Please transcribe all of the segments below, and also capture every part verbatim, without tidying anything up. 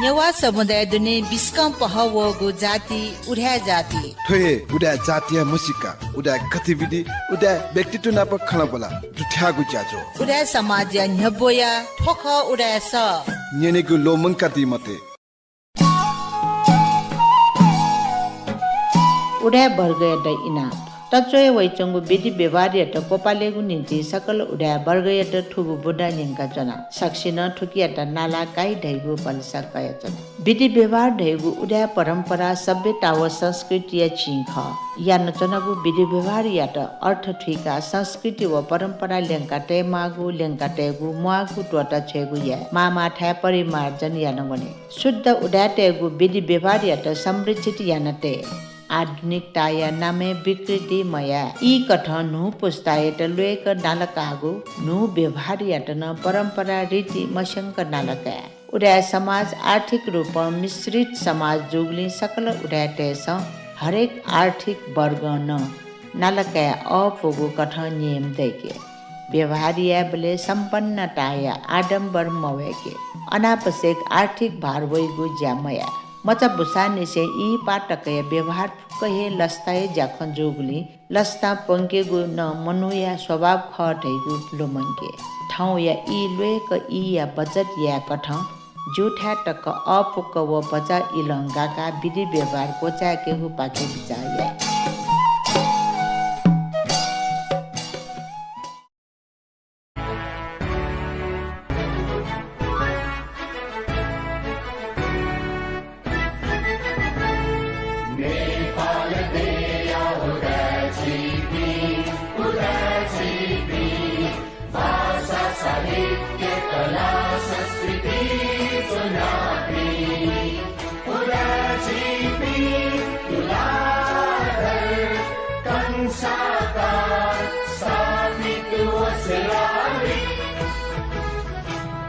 नेवाः समुदाय दुने बिस्कं पहः वःगु जाति उदाय् जाति। थ्व हे उदाय् जातिया म्हसीका, उदाय् गतिविधि, उदाय् व्यक्तित्व नाप खँल्हाबल्हा दुथ्याःगु ज्याझ्वः। उदाय् समाजया न्ह्यब्वया थ्व खः उदाय् सः। न्यनेगु ल्वःमंकादी मते। उदाय् वर्गयात इनाप। तच्वया वइच्वंगु विधि व्यवहारयात क्वपालेगु निंतिं सकल उदाय् वर्गयात थुगु बुँदा न्यंकाच्वना। सकसिनं थुकियात नाला काइ धइगु भलसा कयाच्वना। विधि व्यवहार धइगु उदाय् परम्परा सभ्यता व संस्कृतिया चिं खः। यानाच्वनागु विधि व्यवहारयात अर्थ थुइकाः संस्कृति व परम्परा ल्यंका तयेमाःगु, ल्यंका तयेगु, म्वाःगु त्वःता छ्वयेगु याये। माःमाःथाय् परिमार्जन याना वने। शुद्ध उदाय्‌तय्‌गु विधि व्यवहारयात संरक्षित याना तये। आधुनिकताया नामय् विकृति मयाये। ई कथं न्हू पुस्तायात ल्वय्‌क नाला काःगु न्हू व्यवहारयात नं परम्परा रीति मस्यंक नाला काये। उदाय् समाज आर्थिक रूपं मिश्रित समाज जूगुलिं सकल उदाय्‌तय्‌सं हरेक आर्थिक वर्गं नं नाला काये अःपुगु कथं नियम दय्‌के। व्यवहार यायेबलय् सम्पन्नताया आडम्बर मवय्‌के। अनावश्यक आर्थिक भार वइगु ज्या मयाये। मचा बुसांनिसें इहिपाः तकया व्यवहार फुक्क हे लसताया ज्याखँ जूगुलिं लसता प्वंकेगु नं मनूया स्वभाव खः धइगु ल्वःमंके। थौंया ई ल्वय्‌क ईया बचत याये कथं ज्यूथाय् तक अःपुक व भचा इलं गाकाः विधि व्यवहार क्वचाय्‌केगुपाखे बिचाः याये। नेपाल देया उदाय् झीपिं, उदाय् झीपिं, भाषा, साहित्य, कला, संस्कृति च्वनापिं, उदाय् झीपिं तुलाधर कंसाकार स्थापित व शिलालिक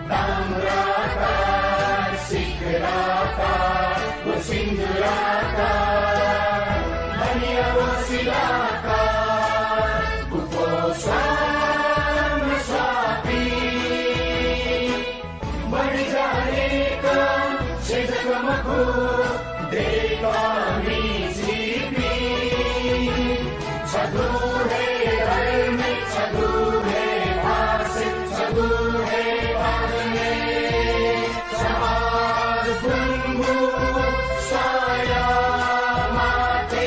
ताम्राकार, शिखराकार व सिन्दूराकार, बलिया व शिलाकार, गुफो स्वाम स्वापी, बढी जानेका छेँ जक मखु, देय्‌कामि झीपिं। छगू हे धर्म, छगू हे भाषा, छगू हे भाषा, समाज गुंगू साया माते।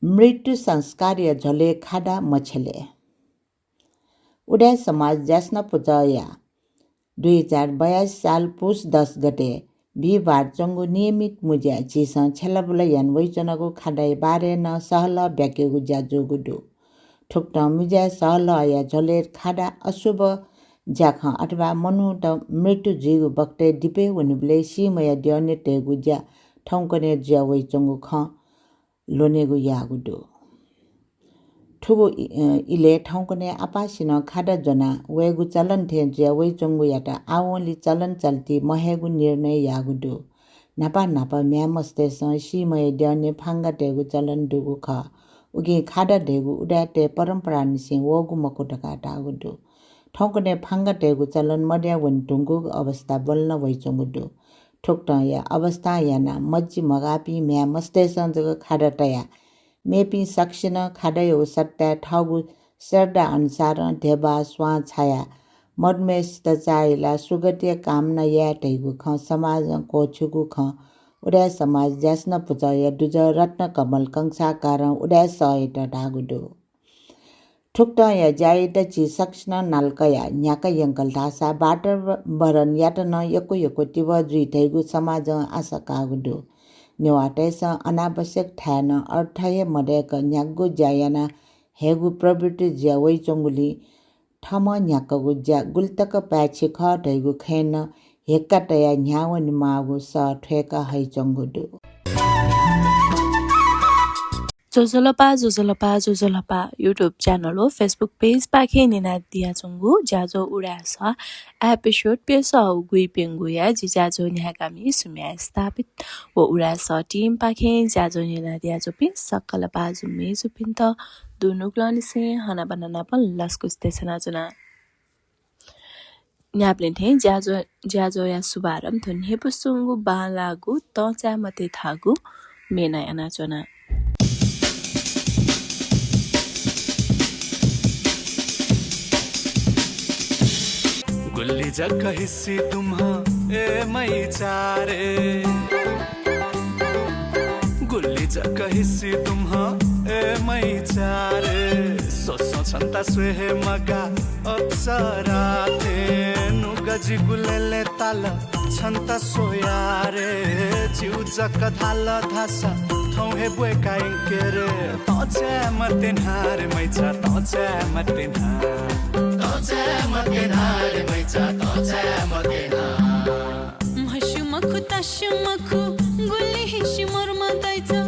मृत्यु संस्कारया झ्वलय् खादा मछ्यले। उदाय् समाज ज्यासना पुचःया दुई हजार बयासी साल पुस दस गते बिहिबार च्वंगु नियमित मुँज्याय् झीसं छ्यलाबुला याना वइच्वनागु खादाया बारे नं सहलह ब्याकेगु ज्या जूगु दु। थुकथं मुँज्याय् सहलहया झ्वलय् खादा अशुभ ज्याखँ अथवा मनूत मृत्यु जुइगु बखतय् दिपय् वनीबलय् सीम्हया द्यःने तयेगु ज्या थौंकन्हय् जुया वइच्वंगु खँ ल्वनेगु याःगु दु। थुगु इ-, अ, इलय् थौंकन्हय् आपासिनं खादा ज्वना वयेगु चलन थें जुया वइच्वंगुयात आवंलि चलन चल्ति महयेगु निर्णय याःगु दु। न्हापा न्हापा म्ह्याय् मस्तय्‌सं सीम्हया द्यःने फांगा तयेगु चलन दुगु खः। उकिं खादा धइगु उदाय्‌तय् परम्परानिसें वःगु मखु धकाः धाःगु दु। थौंकन्हय् फांगा तयेगु चलन मदया वने धुंकूगु अवस्था ब्वलना वइच्वंगु दु। थुकथंया अवस्थां यानाः मज्जि मगाःपिं म्ह्याय् मस्तय्‌सं जक खादा तयाः मेपिं सकसिनं खादायागु सट्टाय् थःगु श्रद्धा अनुसारं ध्यबा, स्वां छायाः मदुम्हय्‌सित चाःहिलाः सुगतिया कामना याये धइगु खँ समाजं क्वःछिउगु खँ उदाय् समाज ज्यासना पुचःया दुजः रत्नकमल कंसाकारं उदाय् सःयात धाःगु दु। थुकथंया ज्यायात झी सकसिनं नाला कयाः न्ह्याका यंकल धाःसा वातावरणयात नं यक्व यक्व तिबः जुइ धइगु समाजं आशा काःगु दु। नेवाःतय्‌सं अनावश्यक थाय् नं अर्थ हे मदय्‌क न्ह्यागु ज्या याना हयेगु प्रवृत्ति जुया वइच्वंगुलिं थःम्हं न्ह्याकागु ज्या गुलितक पाय्‌छि खः धइगु खँय् नं हेक्का तयाः न्ह्यावनेमाःगु सः थ्वय्‌का हइच्वंगु दु। ज्वजलपा, ज्वजलपा, ज्वजलपा। YouTube channel व Facebook page पाखें न्यनादियाच्वंगु ज्याझ्वः उदाय् सः episode प्यसः व गुइप्यंगुया जि ज्याझ्वः न्ह्याकामि सुम्या स्थापित व उदाय् सः team पाखें ज्याझ्वः न्यनादियाच्वंपिं सकल पाजु मय्जुपिन्त दुनुगलंनिसें हनाबना नापं लसकुस देछानाच्वना। न्ह्याबलें थें ज्याझ्वः, ज्याझ्वःया शुभारम्भ थ्व न्ह्यइपुसे च्वंगु बांलाःगु तंचाय् मते धाःगु म्येनं यानाच्वना। गुलि जक हिसि तुम्ह ए मैचारे। गुलि जक हिसि तुम्ह ए मैचारे। सोसो छन्ता स्वये हे मगाः अप्सरा थें। नुगः जिगु लेलेताल छन्ता स्वयारे। जिगु जक धाल धाःसा थौं हे ब्वय्काः यंके रे। तंचाय् मते न्हाः रे मैचा, तंचाय् मते न्हाः। तंचाय् मते न्हाः रे मैचा, तंचाय् मते न्हाः। म्हस्यू मखु, तास्यू मखु, गुलि हिसि मरुम्ह दाइचा।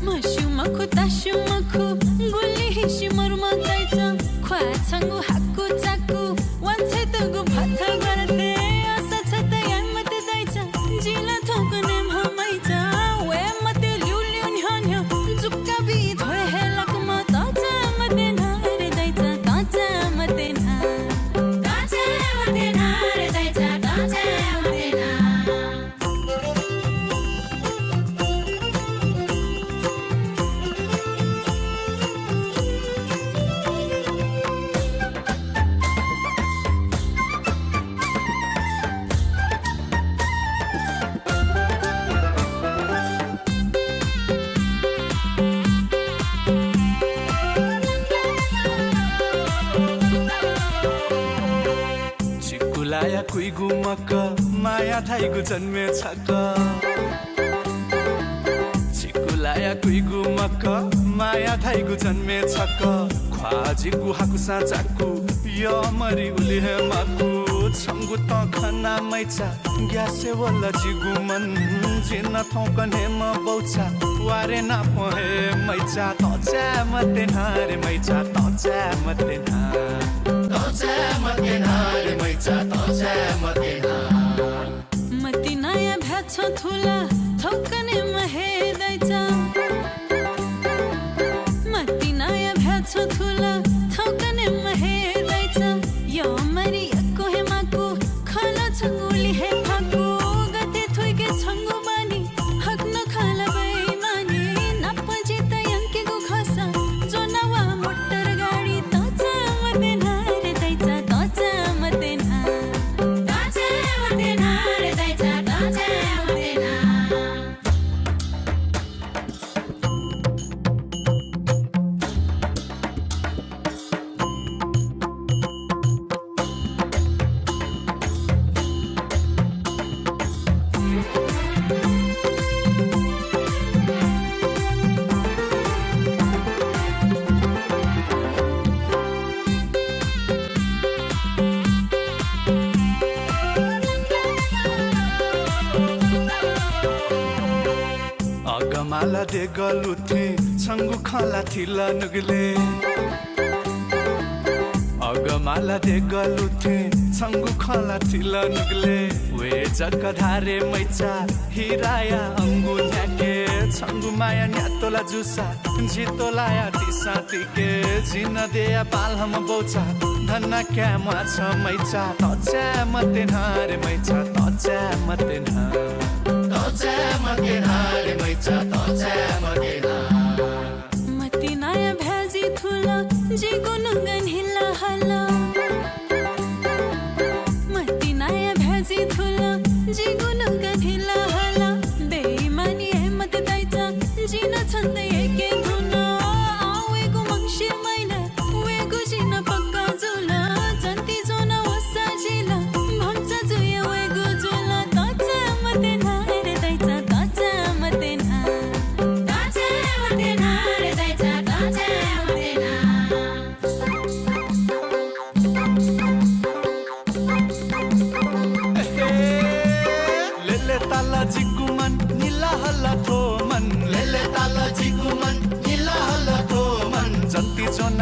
म्हस्यू मखु, तास्यू मखु, गुलि हिसि मरुम्ह दाइचा। ख्वाः छंगु हाकु चाकु, वांछ्वय्तःगु भथगर्थय् असा छता याये मते दाइचा। जि ला थौंकन्हय्म्ह मैचा, वये मते ल्यूल्यू न्ह्यः न्ह्यः, जुक्का बी ध्वये हे लाकम्ह। तंचाय् मते न्हाः रे दाइचा, तंचाय् मते न्हाः। तंचाय् मते न्हाः रे दाइचा, तंचाय् मते न्हाः। चिकुलाया कुइगु मखु, माया धाइगु जन्मे छकः। चिकुलाया कुइगु मखु, माया धाइगु जन्मे छकः। ख्वाः जिगु हाकुसां चाकु, यःमरि उलि हे माकु। छंगु तं खनाः मैचा, ग्यासे वल जिगु मन। जि नं थौंकन्हय्म्ह बौचा, वा रे नापं हे मैचा। तंचाय् मते न्हाः रे मैचा, तंचाय् मते न्हाः। तंचाय् मते न्हाः रे मैचा, तंचाय् मते न्हाः। मतिनाया भ्याछ्वः थुल, थौंकन्हय्म्ह हे दाइचा। मतिनाया भ्याछ्वः थुल, थौंकन्हय्म्ह हे दाइचा। यःमरि यक्व हे माकु, खँ नं छंगु उलि हे फाकु। गथे थुइके छंगु बानी, हक नं खः ला बेइमानी। नापं जितः यंकेगु खःसा, ज्वना वा मोटर गाडी। तंचाय् मते न्हाः रे दाइचा, तंचाय् मते न्हाः। तंचाय् मते न्हाः रे दाइचा, तंचाय् मते न्हाः। अगमाला देगलु थें छंगु खँ ला थिल नुगलय्। अगमाला देगलु थें छंगु खँ ला थिल नुगलय्। वये जक धाः रे मैचा हिराया अंगु न्ह्याके। छंगु माया न्यातोला जूसा जि त्वलाया तिसां तिके। जि नदेया बालहम बौचा धन्ना काय् म्वाःछ मैचा। तंचाय् मते न्हाः रे मैचा, तंचाय् मते न्हाः। तंचाय् मते न्हाः रे मैचा, तंचाय् मते न्हाः। मतिनाया भ्याजी थुल, जिगु नुगः न्हिला हल। मतिनाया भ्याजी थुल, जिगु नुगः न्हिला हल। बेइमानी याये मते दाइचा, जि नं छन्त यय्के धुन। आः वयेगु मंसिर महिना, वयेगु जि नं पक्का जुल। जन्ति ज्वना वःसा जिल, भचा जुया वयेगु जुल। तंचाय् मते न्हाः रे दाइचा, तंचाय् मते न्हाः। तंचाय् मते न्हाः रे दाइचा, तंचाय् मते न्हाः। लेले ताला जिगु मन, निला हला थ्व मन। लेले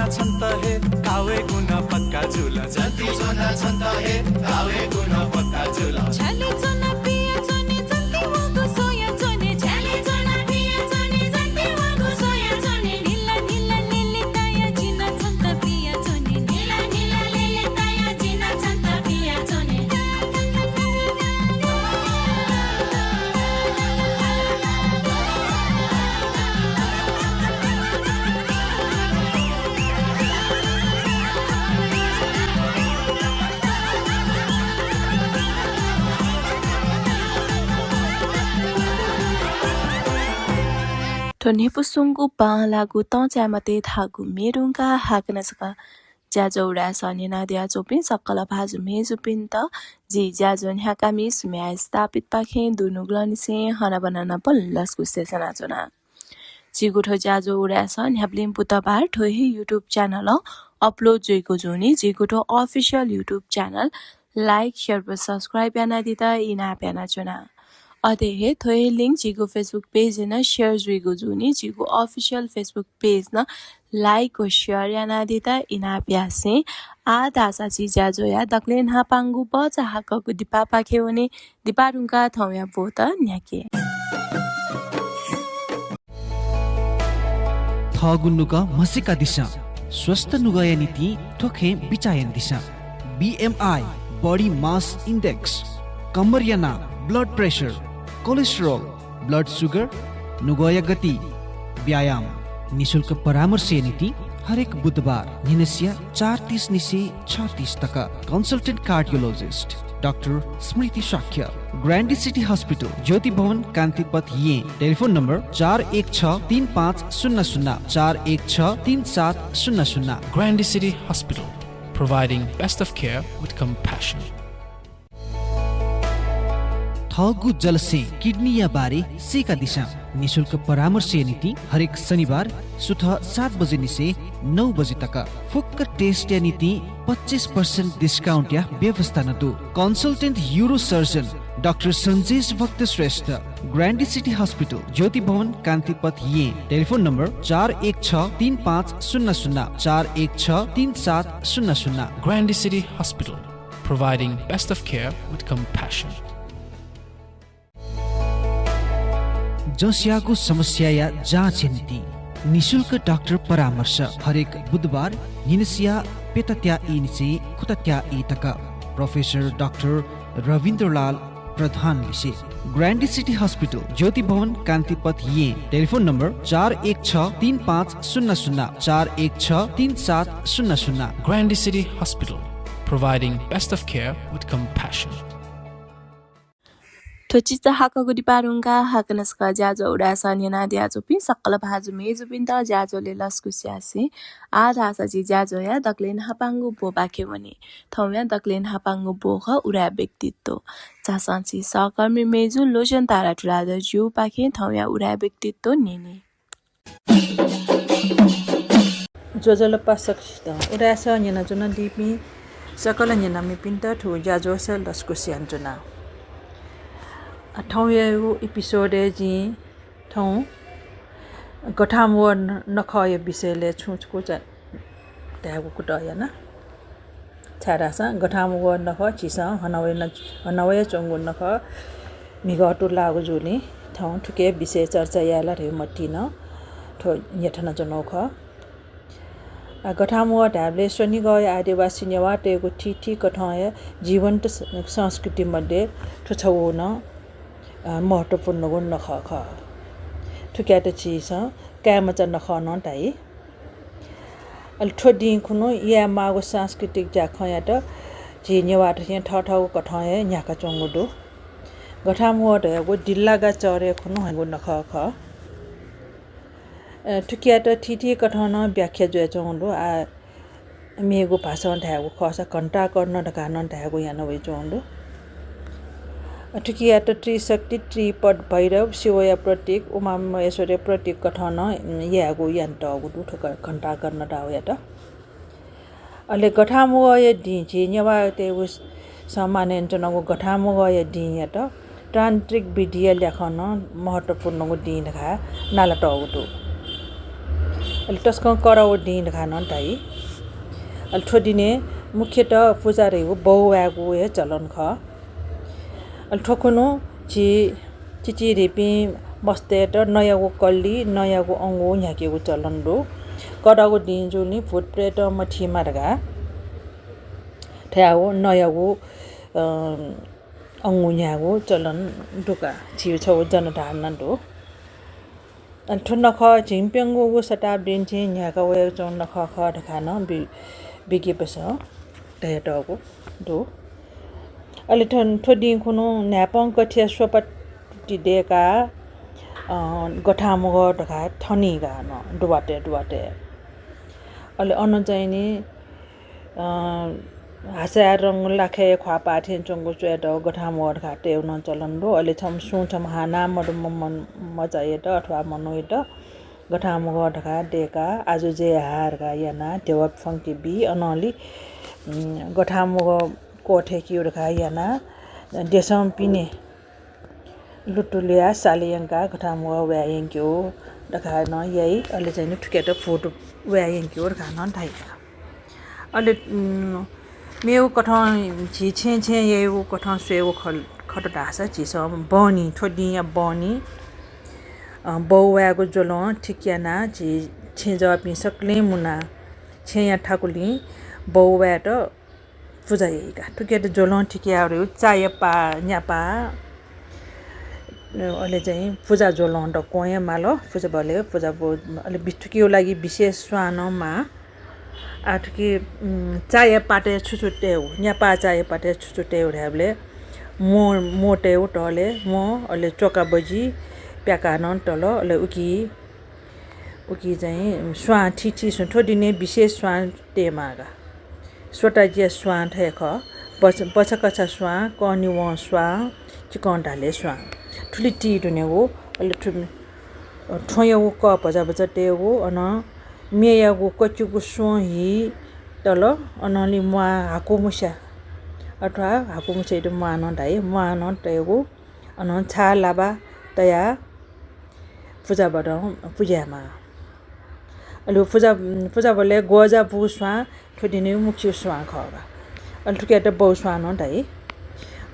छन्त हे कावे गुण पक्का जुल। जति च्वना छन्त हे कावे गुण पक्का जुल। झ्याली च्वना पिया च्वने जति वःगु सोया च्वने। झ्याली च्वना पिया च्वने जति वःगु सोया च्वने। निला निला लिली ताया जिना छन्त पिया च्वने। निला निला लिली ताया जिना छन्त पिया च्वने। थ्व न्ह्यइपुसेंगु बांलाःगु तं चाये मते धाःगु म्ये धुंकाः हाकनं छकः ज्याझ्वः उदाय् सः न्यनादियाच्वंपिं सकल भाजु मय्जुपिन्त जि ज्याझ्वः न्ह्याकामि सुम्या स्थापितपाखें दुनुगलंनिसें हनाबना नाप लसकुस यानाच्वना। झीगु थ्व ज्याझ्वः उदाय् सः न्ह्याबलें बुधबार थ्व हे YouTube channel-य् upload जुइगु जूनि। झीगु थ्व official YouTube channel like, share व subscribe यानादीत इनाप यानाच्वना। अथे हे थ्व हे link झीगु Facebook page-य् नं share जुइगु जूनि। झीगु official Facebook page नं like व share यानादीत इनाप यासें आः धाःसा झी ज्याझ्वःया दकलय् न्हापांगु भचा हाकःगु दिपापाखे वने। दिपा धुंकाः थौंया ब्वत न्ह्याके। थःगु नुगः म्हसीकादिसँ, स्वस्थ नुगःया निंतिं थ्व खँय् बिचाः यानादिसँ। BMI, body mass index, कम्मरया नाप, blood pressure, cholesterol, blood sugar, नुगःया गति, व्यायाम। निशुल्क परामर्शया निंतिं हरेक बुधबार न्हिनसिया चार तीस निसें छ तीस तक। Consultant cardiologist डाक्टर स्मृति शाक्य, ग्रान्डी सिटी हस्पिटल, ज्योति भवन, कान्तिपथ, येँ। टेलिफोन नम्बर चार एक छ तीन पाँच शून्य शून्य, चार एक छ तीन सात शून्य शून्य। Grande City Hospital, providing best of care with compassion. थःगु जलस्यें किडनीया बारे सीकादिसँ। निशुल्क परामर्शया निंतिं हरेक शनिबार सुथ सात बजे निसें नौ बजे तक। फुक्क test-या निंतिं पच्चिस percent discount-या व्यवस्था नं दु। Consultant urosurgeon डाक्टर सञ्जेश भक्त श्रेष्ठ, ग्रान्डी सिटी हस्पिटल, ज्योति भवन, कान्तिपथ, येँ। टेलिफोन नम्बर चार एक छ तीन पाँच शून्य शून्य, चार एक छ तीन सात शून्य शून्य। Grande City Hospital, providing best of care with compassion. जँस्याःगु समस्याया जाँचया निंतिं निशुल्क डाक्टर परामर्श हरेक बुधबार न्हिनसिया प्यतात्या ई निसें खुतात्या ई तक। प्रोफेसर डाक्टर रविन्द्रलाल प्रधान लिसे। ग्रान्डी सिटी हस्पिटल, ज्योति भवन, कान्तिपथ, येँ। टेलिफोन नम्बर चार एक छ तीन पाँच शून्य शून्य, चार एक छ तीन सात शून्य शून्य। Grande City Hospital, providing best of care with compassion. थ्व चिचाहाकःगु दिपाः धुंकाः हाकनं छकः ज्याझ्वः उदाय् सः न्यनादियाच्वंपिं सकल भाजु मय्जुपिन्त ज्याझ्वलय् लसकुस यासें आः धाःसा झी ज्याझ्वःया दकलय् न्हापांगु ब्वपाखे वने। थौंया दकलय् न्हापांगु ब्व खः उदाय् व्यक्तित्व। झासँ झी सहकर्मी मय्जु लोचन तारा तुलाधरजुपाखें थौंया उदाय् व्यक्तित्व न्यने। ज्वजलपा सकसितं। उदाय् सः न्यनाच्वनादीपिं सकल न्यनामिपिन्त थ्व ज्याझ्वलय् लसकुस यानाच्वना। थौंयागु episode-य् जिं थौं गथांम्वः न-, नखःया विषयलय् छुं छकू चा-, धायेगु कुतः याना। छाय्धाःसा गथांम्वः नखः झीसं हनावया न-, हनावयाच्वंगु नखः म्हिगः तुं लाःगु जूलिं थौं थुकिया विषयय् चर्चा याये ला धयागु मतिइ नं थ्व न्ह्यथनाच्वनागु खः। आ, गथांम्वः धायेबलय् स्वनिगःया आदिवासी नेवाःतय्गु थीथी कथंया जीवन्त स-, संस्कृति मध्ये थ्व छगू नं, अ, महत्त्वपूर्णगु नखः खः। थुकियात झीसं काय्मचा नखः नं धाइ। अले थ्व दिं खुन्हु यायेमाःगु सांस्कृतिक ज्याखँयात झी नेवाःतय्सं थःथःगु कथं हे न्ह्याकाच्वंगु दु। गथांम्वः धयागु दिल्लागा चःह्रे खुन्हु हइगु नखः खः। अ, थुकियात थीथी कथं नं व्याख्या जुयाच्वंगु दु। आ, मेगु भाषां धायेगु खःसा घण्टाकर्ण धकाः नं धायेगु याना वयाच्वंगु दु। अ, थुकियात त्रिशक्ति, त्रिपद भैरव, शिवया प्रतीक, उमामहेश्वरया प्रतीक कथं नं, उम्, यायेगु यानातःगु दु थ्व घ-, घण्टाकर्ण धाःगुयात। अले गथांम्वःया दिं झी नेवाःतय्गु स-, सम्मानय् च्वनागु गथांम्वःया दिंयात तान्त्रिक विधिया ल्याखं नं महत्त्वपूर्णगु दिं धकाः नालातःगु दु। अले तसकं करगु दिं धकाः नं धाइ। अले थ्व दिने मुख्यतः पुजा धइगु बौ वायेगु हे चलन खः। अले थ्व खुन्हु झी चिचीधीपिं मस्तय्त नँयागु कल्ली, नँयागु अंगू न्ह्याकेगु चलन दु। करगु दिं जूलिं भूत प्रेत मथीमा धकाः धयागु नँयागु, अ, अंगू न्ह्याःगु चलन दु का। झी छगू जनधारणा दु। अले थ्व नखः झिंप्यंगूगु शताब्दीनिसें न्ह्याका वयाच्वंगु नखः खः धकाः नं वि-, विज्ञपिन्सं धयातःगु दु। अले थ्व, थ्व दिं खुन्हु न्हाय्पं कथंया स्वपा तुति दय्काः, अ, गथांमुगः धकाः थनी का नं दुवातय् दुवातय्। अले अन चाहिँ नि अ, हासाया रंग लाखय् ख्वाःपाः थें च्वंगु च्वय्त गथांमुगः धकाः तयेगु नं चलन दु। अले छम्ह सुं छम्ह हानं मदुम्ह मन-, मचायात अथवा मनूयात गथांमुगः धकाः दय्काः आजु जयहाः धकाः यानाः ध्यबा फ्वंके बी। अनंलि, उम्, गथांमुगः क्वथय्केगु धकाः यानाः देशं पिने लुतुलुया साले यंकाः गथांमुगः वाये यंकेगु धकाः नं याइ। अले चाहिँ नि थुकियात भूत वाये यंकेगु धकाः नं धाइ। अले, उम्, मेगु कथं झी छेँय् छेँय् याइगु कथं स्वयेगु खल-, खत धाःसा झीसं बहनी, थ्व दिंया बहनी, अ, बौ वायेगु ज्वलं ठीक यानाः झी छेँजःपिं सकलें मुनाः छेँया थाकुलिं बौ वायेत पुजा याइ का। थुकियात ज्वलं ठीक यायेगु चाया पाः, न्यापा, अले चाहिँ पुजा ज्वलं दक्वं हे माल। पुजा बलय् पुजा बौ, अले बि-, थुकिया लागि विशेष स्वां नं माः। आ, थुकी, उम्, चाया पातय् छु छु तयेगु, न्यापा चाया पातय् छु छु तयेगु धायेबलय् म्वः, म्वः तयेगु तलय् म्वः, अले च्वका बजि प्याकाः नं तल, अले उकी उकी चाहिँ स्वां थीथी स्वयाः, थ्व दिने विशेष स्वां तयेमाः का। स्वताजिया स्वां थें खः, बच-, बछकछा स्वां, कनिवं स्वां, चिकं धालय् स्वां। थुलि ति दुनेगु, अले थ्व-, थ्वँयागु कः भचा भचा तयेगु, अन मेयागु कचिगु स्वं हि तल, अनंलि म्वाः हाकुमुस्या अथवा हाकुमुस्यायात म्वाः नं धाइ, म्वाः नं तयेगु, अनं छाः लाबा तयाः पुजा बलं पुज्यायेमाः। अले पुजा, पुजा बलय् ग्वजा बू स्वां थ्व दिने मुख्य स्वां खः का। अले थुकियात बौ स्वां नं धाइ।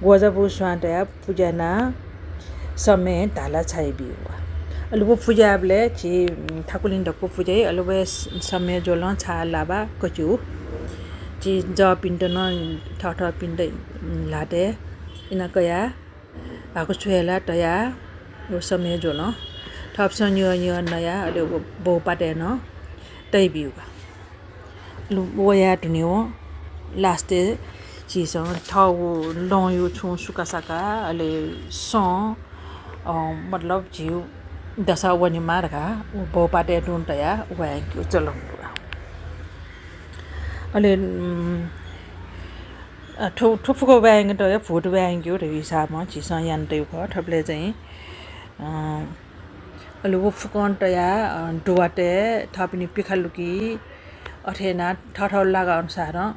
ग्वजा बू स्वां तयाः पुज्यानाः समय् धाला छाइ ब्यू का। अले व पुज्याःबलय् झी थाकुलिं दक्व पुज्याइ, अले व समय् ज्वलं छाः लाबा कच्यू। झी जःपिन्त नं थःथःपिन्त ल्हातय् इना कयाः हाकु छ्वय् ला तयाः व समय् ज्वलं थःपिन्सं न्यः न्यः नयाः अले व बौ पातय् नं तइ ब्यू का। अले व याये धुनेवं last-य् झीसं थःगु लँयु छुं सुकासाका अले सं, अ, मतलब झीगु दशा वनेमा धकाः व बौ पातय् तुं तयाः वाये यंकेगु चलन दु का। अले, उम्, अ, थ्व, थ्व फुक्क वाये यंकेत हे भूत वाये यंकेगु धइगु हिसाबं झीसं यानातयागु खः। थुबलय् चाहिँ, अ, अले व फुक्कं तयाः, अ, दुवातय् थःपिनि पिखा लुकी अथे यानाः थःथः लागा अनुसारं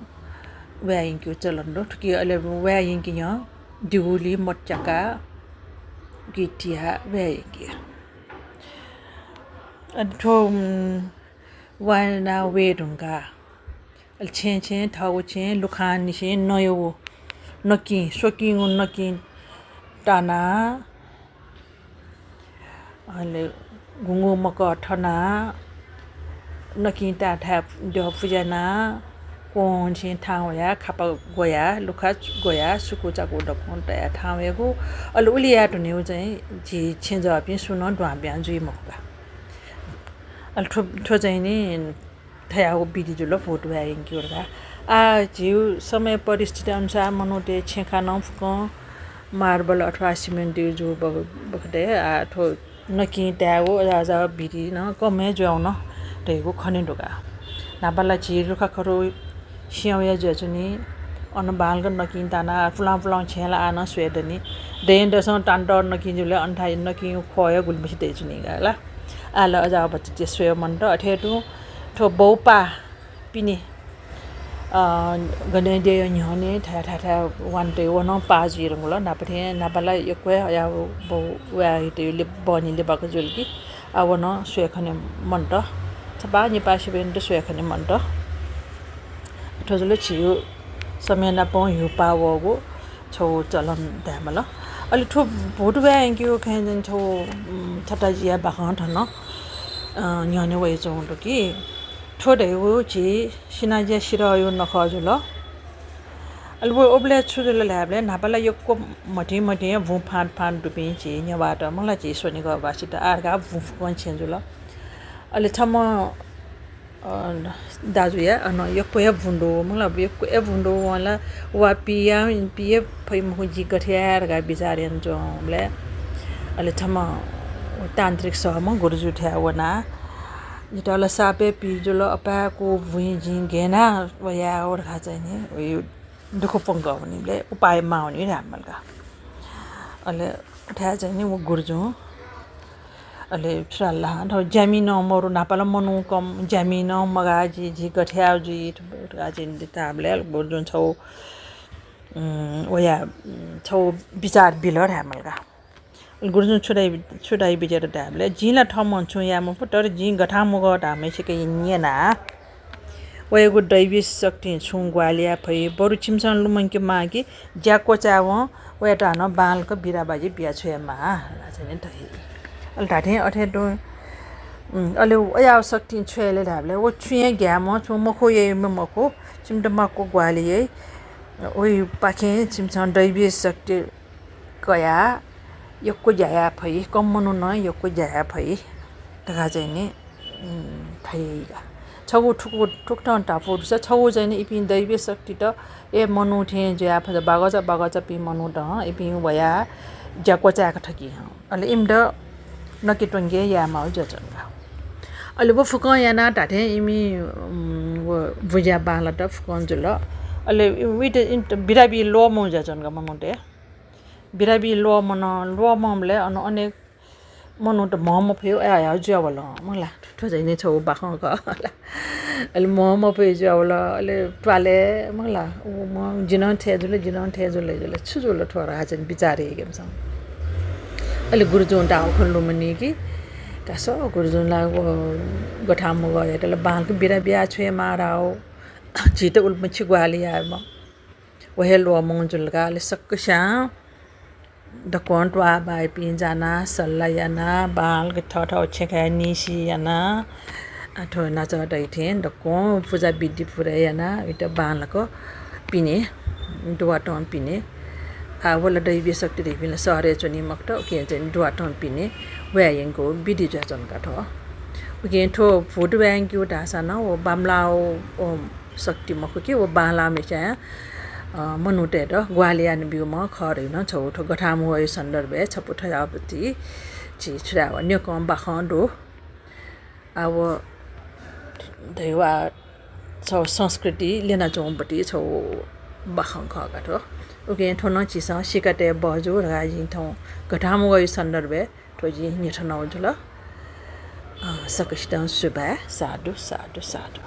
वाये यंकेगु चलन दु। थुकी अले वाये यंके न्ह्यः दिगुलिइ मत च्याकाः उकी तियाः वाये यंके। अले थ्व, उम्, वायेना वये धुंकाः अले छेँय् छेँय्, थःगु छेँय् लुखांनिसें नँयागु नकिं, स्वकिंगु नकिं तानाः, अले गुंगू मकः थनाः, नकिं ताःथाय् द्यः पुज्यानाः, क्वंनिसें थाहां वयाः, खापा ग्वयाः, लुखा ग्वयाः, सुकू चाकू दक्वं तयाः थाहां वयेगु। अले उलि याये धुनेगु चाहिँ झी छेँजःपिं सुं नं दुहां पिहां जुइ मखु का। अले थ्व, थ्व चाहिँ नि थज्याःगु विधि जुल, भूत वाये यंकेगु धकाः। आः झीगु समय परिस्थिति अनुसार मनूतय् छेँखा नं फुक्कं marble अथवा cement-यु जूगु बख-, बखतय् आः थ्व नकिं तायेगु अज्याःगु विधि नं कम हे जुयावन धइगु खने दु का। न्हापा ला झी लुखाखरु स्यं वया जुयाच्वनी, अन बांलाक नकिं तानाः पुलां पुलां छेँय् ला आः नं स्वये दनि। दँय् दसं तानातःगु नकिं जूबलय् अन थाय् नकिं ख्वः हे गुलिमछि दयाच्वनी का ला। आः ला अज्याःगु भचा स्वये मन्त। अथे हे तुं थ्व बौपाः पिने, अ, गनेद्यःया न्ह्यःने थाय् थाय् थाय् वानातयागु व नं पाः जुइधुंकल। न्हापा थें न्हापा ला यक्व हे अज्याःगु बौ वायेतयागु लि-, बहनी लिबाक जुल कि, आः व नं स्वये खने मन्त। छपाः निपाः सिबें दु स्वये खने मन्त। थ्व जुल झीगु समय नापं ह्यूपाः वःगु छगू चलन धायेमाल। अले थ्व भूत वये यंकेगु खँय् चाहिँ छगू, उम्, छता जिया बाखं थन, अ, न्ह्यःने वयाच्वंगु दु कि थ्व धयागु झी सिनाजिया सिरःया नखः जुल। अले व उबलय् छु जुल धायेबलय् न्हापा ला यक्व म्हतिं म्हतिं भुँ फाँट फाँट दुपिं झी नेवाःत, मखु ला, झी स्वनिगःवासीत आः धकाः भुँ फुक्कं छेँ जुल। अले छम्ह, अ, दाजुया अन यक्व हे भुँ दु, मखु ला, यक्व हे भुँ दु। वं ला वा पिया, पिये फइ मखु, जिं गथे याये धकाः बिचाः यानाच्वंबलय् अले छम्ह तान्त्रिक सःम्ह गुरुजुथाय् वनाः जितः ला साप हे पी जुल, अपाय्कू भुँइ जिं गय् याना वयाः वये धकाः चाहिँ नि, वइ दुःख प्वंकः वनीबलय् उपाय माः वनी धायेमाल का। अले उथाय् चाहिँ नि व गुरुजुं अले छु धाल ला, थ्व ज्यामि नं मरु, न्हापा ला मनू कम, ज्यामि नं मगाः, जि, जि गथे याये जुइ धकाः चाहिँ नि धाःबलय् गुरुजुं छगू, उम्, वया, उम्, छगू बिचाः बिल धायेमाल का। गुरुजुं छु धाइ, छु धाइ बिज्यात धायेबलय्, जिं ला थःम्हं छुं याये मफु, तर जिं गथांमुगः धाःम्हय्सिके न्यना। वयागु दैवी शक्तिं छुं ग्वाहालि याये फइ। बरु छिमिसं लुमंके माः कि ज्या क्वचाय्वं वयात हानं बांलाक बिराबाजी बिया छ्वयेमाः धकाः चाहिँ नि धाइ। अले धात्थें अथे तुं, उम्, अले वया शक्तिं छु याइ ले धायेबलय्, व छुं हे ग्याःम्ह छुं मखु, याइम्ह मखु, छिमित माक्व ग्वाहालि याइ। वइपाखें छिमिसं दैवी शक्ति कयाः यक्व ज्या याये फइ, कम मनूं नं यक्व ज्या याये फइ धकाः चाहिँ नि, उम्, धाइ का। छगू थुकु, थुकथं धापू दुसा, छगू चाहिँ नि इपिं दैवी शक्तित, ए, मनू थें जुयाः फत, बागःचा बागःचापिं मनूत हं इपिं वयाः ज्या क्वचाय्क थकी हं। अले इमित नके त्वंके याये माःगु जुयाच्वन का। अले व फुक्कं यानाः धात्थें इमि, उम्, व भुँज्या बांलात फुक्कं जुल। अले इमित, इमित बिराबी ल्वःमं जुयाच्वन का मनूतय्। बिराबी ल्वःमन, ल्वःमंबलय् अन अनेक मनूत म्ह मफय् अयाः जुयावल, मखु ला। थ्व चाहिँ नि छगू बाखं खः ला। अले म्ह मफय् जुयावल, अले त्वालय्, मखु ला, व म्ह जि नं थथे जुल, जि नं थथे जुल, जुल, छु जुल थ्व धकाः चाहिँ बिचाः याइगु इमिसं। अले गुरुजुं धाःगु खँ लुमनी कि, का स गुरुजुं ला व गथांमुगःयात ला बांलाक बिराबी याये छ्वयेमाः धाःगु, झीत उलिमछि ग्वाहालि याःम्ह व हे ल्वःमं जुल का। अले सकस्यां दक्वं त्वाः बाःपिं जानाः सल्लाह यानाः बांलाक थःथः छेँखाय् निसि यानाः, आ, थ्व न्हाचः धाइ थें दक्वं पुजा विधि पूरा यानाः वइत बांलाक पिने, दुवातं पिने। आ, व ला दैवी शक्ति धइपिं ला शहरय् च्वनी मखुत, उकिं चाहिँ दुवातं पिने वये यंकेगु विधि जुयाच्वन का थ्व। उकिं थ्व भूत वये यंकेगु धाःसा नं व बांमलाःगु, व शक्ति मखु कि, व बांलाःम्हस्यां, अ, मनूतय्त ग्वाहालि यानाब्यूम्ह खः धइगु नं छगू थ्व गथांमुगःया सन्दर्भय् छपु थज्याःपति झी छु धायेगु न्यकं बाखं दु। आ, व धइगु आ छगू संस्कृति ल्यनाच्वंपति छगू बाखं खः का थ्व। उकिं थ्व नं झीसं सीकातये बहःजू धकाः जिं थौं गथांमुगःया सन्दर्भय् थ्व जिं न्ह्यथनागु जुल। अ, सकसितं सुभाय्। साधु, साधु, साधु।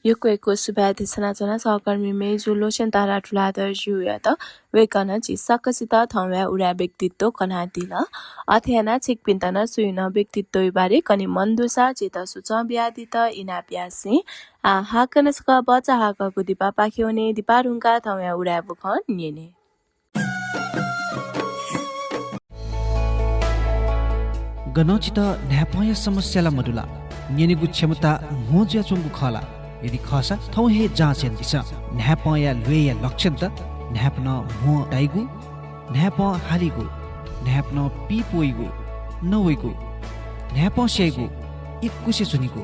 यक्व यक्व सुभाय् देछानाच्वना सहकर्मी मय्जु लोचन तारा तुलाधरज्यूयात। वय्कलं झी सकसित थौंया उदाय् व्यक्तित्व कनादिल। अथे यानाः छिकपिन्त नं सुयां नं व्यक्तित्वया बारे कने मन दुसा झीत सुचं बियादीत इनाप यासें। आः हाकनं छकः भचा हाकःगु दिपापाखे वने, दिपा धुंकाः थौंया उदाय् बुखँ न्यने। गनं छितः न्हाय्पंया समस्या ला मदु ला? न्यनेगु क्षमता म्हो जुयाच्वंगु खः ला? यदि खःसा थौं हे जाँच यानादिसँ। न्हाय्पंया ल्वय्या लक्षणत न्हाय्पनं म्हो ताइगु, न्हाय्पं हालीगु, न्हाय्पनं पीप वइगु, नवइगु, न्हाय्पं स्याइगु, इकुसे च्वनीगु,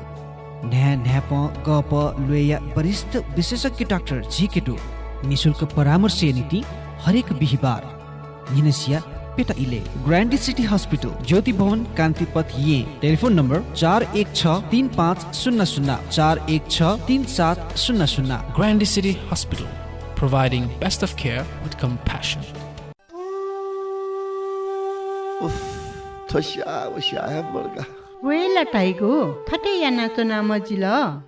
न्हाय् न्हाय्पं गःपः ल्वय्या वरिष्ठ विशेषज्ञ डाक्टर झीके दु। निशुल्क परामर्शया निंतिं हरेक बिहिबार न्हिनसिया प्यता इलय्। ग्रान्डी सिटी हस्पिटल, ज्योति भवन, कान्तिपथ, येँ। टेलिफोन नम्बर चार एक छ तीन पाँच शून्य शून्य, चार एक छ तीन सात शून्य शून्य। Grande City Hospital, providing best of care with compassion. उफ, थ्व स्याः व स्याः हे मदु का। वय् ला धाइगु, थथे यानाच्वना मजिल।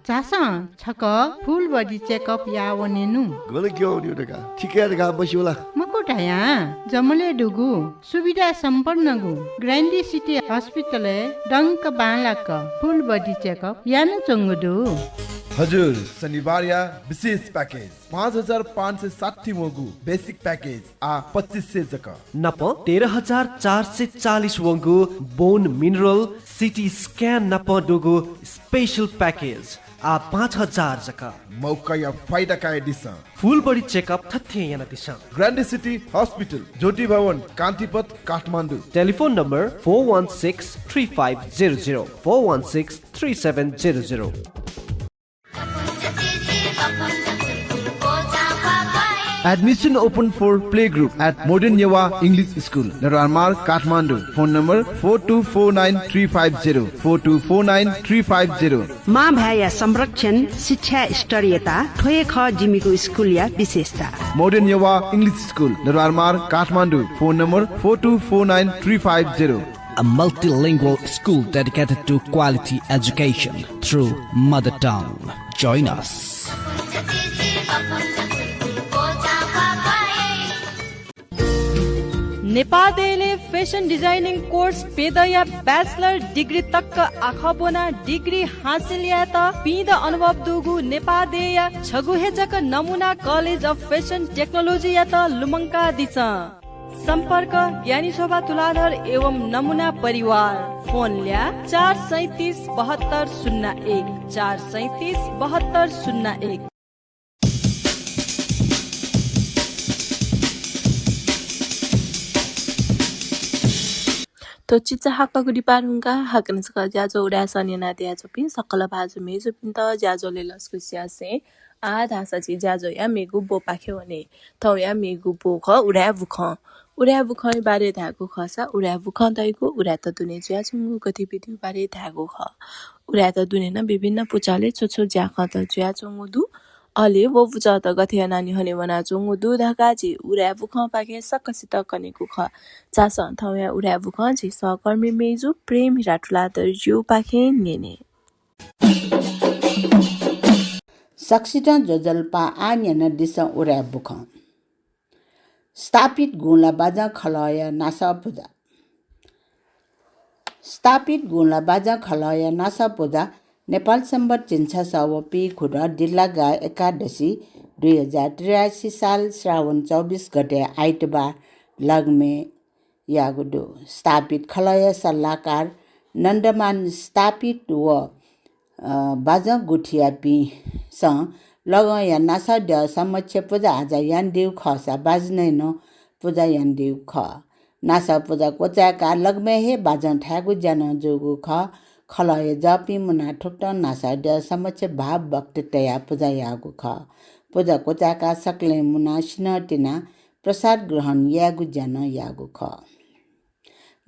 झासँ छकः full body checkup याः वनेनु। गन क्यं वनेगु धकाः, थिकय् धकाः मस्यू ला? मखु धायां जमलय् दुगु सुविधा सम्पन्नगु ग्रान्डी सिटी हस्पिटलय् दंक बांलाक full body checkup यानाच्वंगु दु। हजुर, शनिबारया विशेष package, पाँच हजार पाँच सय साठी वंगु basic package आः पच्चिस सय जक। नाप तेह्र हजार चार सय चालिस वंगु bone mineral, CT scan नाप दुगु special package आः पाँच हजार जक। मौकाया फाइदा कयादिसँ। Full body checkup थथे यानादिसँ। ग्रान्डी सिटी हस्पिटल, ज्योति भवन, कान्तिपथ, Kathmandu. Telephone number four one six three five zero zero, four one six three seven zero zero। Admission open for playgroup at Modern Newa English School, Dodoma Road, Kathmandu. Phone number four two four nine three five zero, four two four nine three five zero। मां भाय्‌या संरक्षण, शिक्षा स्तरीयता, थ्व हे खः जिमिगु स्कुलया विशेषता। Modern Newa English School, Dodoma Road, Kathmandu. Phone number four two four nine three five zero। A multilingual school dedicated to quality education through mother tongue. Join us. नेपाः देय्‌लय् fashion designing course प्यदँया bachelor degree तक आखः ब्वनाः degree हासिल यायेत पीदँ अनुभव दुगु नेपाः देय्‌या छगू हे जक नमुना College of Fashion Technology यात लुमंकादिसँ। सम्पर्क, ज्ञानी शोभा तुलाधर एवं नमुना परिवार। फोन ल्याः, चार सैँतिस बहत्तर शून्य एक, चार सैँतिस बहत्तर शून्य एक। थ्व चिचाहाकःगु दिपाः धुंकाः हाकनं छकः ज्याझ्वः उदाय् सः न्यनादियाच्वंपिं सकल भाजु मय्‌जुपिन्त ज्याझ्वलय् लसकुस यासें आः धाःसा झी ज्याझ्वःया मेगु ब्वपाखे वने। थौंया मेगु ब्व खः उदाय् बुखँ। उदाय् बुखँया बारे धायेगु खःसा उदाय् बुखँ धइगु उदाय्‌त दुने जुयाच्वंगु गतिविधिया बारे धायेगु खः। उदाय्‌त दुने नं विभिन्न पुचलय् छु छु ज्याखँत जुयाच्वंगु दु, अले व पुचःत गथे यानाः न्ह्यःने वनाच्वंगु दु धकाः झी उदाय् बुखँपाखें सकसित कनेगु खः। झासँ थौंया उदाय् बुखँ झी सहकर्मी मय्‌जु प्रेम हिरा तुलाधरजुपाखें न्यने। सकसितं ज्वजलपा, आः न्यनादिसँ उदाय् बुखँ। स्थापित गुँला बाजं खलःया नासः पुजा। स्थापित गुँला बाजं खलःया नासः पुजा नेपाल संवत् झिंछसः व पीखुदँ दिल्लागा एकादशी, दुई हजार त्रियासी साल श्रावण चौबिस गते आइतबार लग्मे याःगु दु। स्थापित खलःया सल्लाहकार नन्दमान स्थापित व, अ, बाजं गुथियापिन्सं लगंया नासःद्यः समक्ष पुजाआजा यानादीगु खःसा बाजनय् नं पुजा यानादीगु खः। नासः पुजा क्वचाय्‌काः लग्मे हे बाजं थायेगु ज्या नं जूगु खः। खलःया जःपिं मुनाः थुकथं नासःद्यः समक्ष भाव भक्ति तयाः पुजा याःगु खः। पुजा क्वचाय्‌काः सकलें मुनाः सिन्हः तिनाः प्रसाद ग्रहण यायेगु ज्या नं याःगु खः।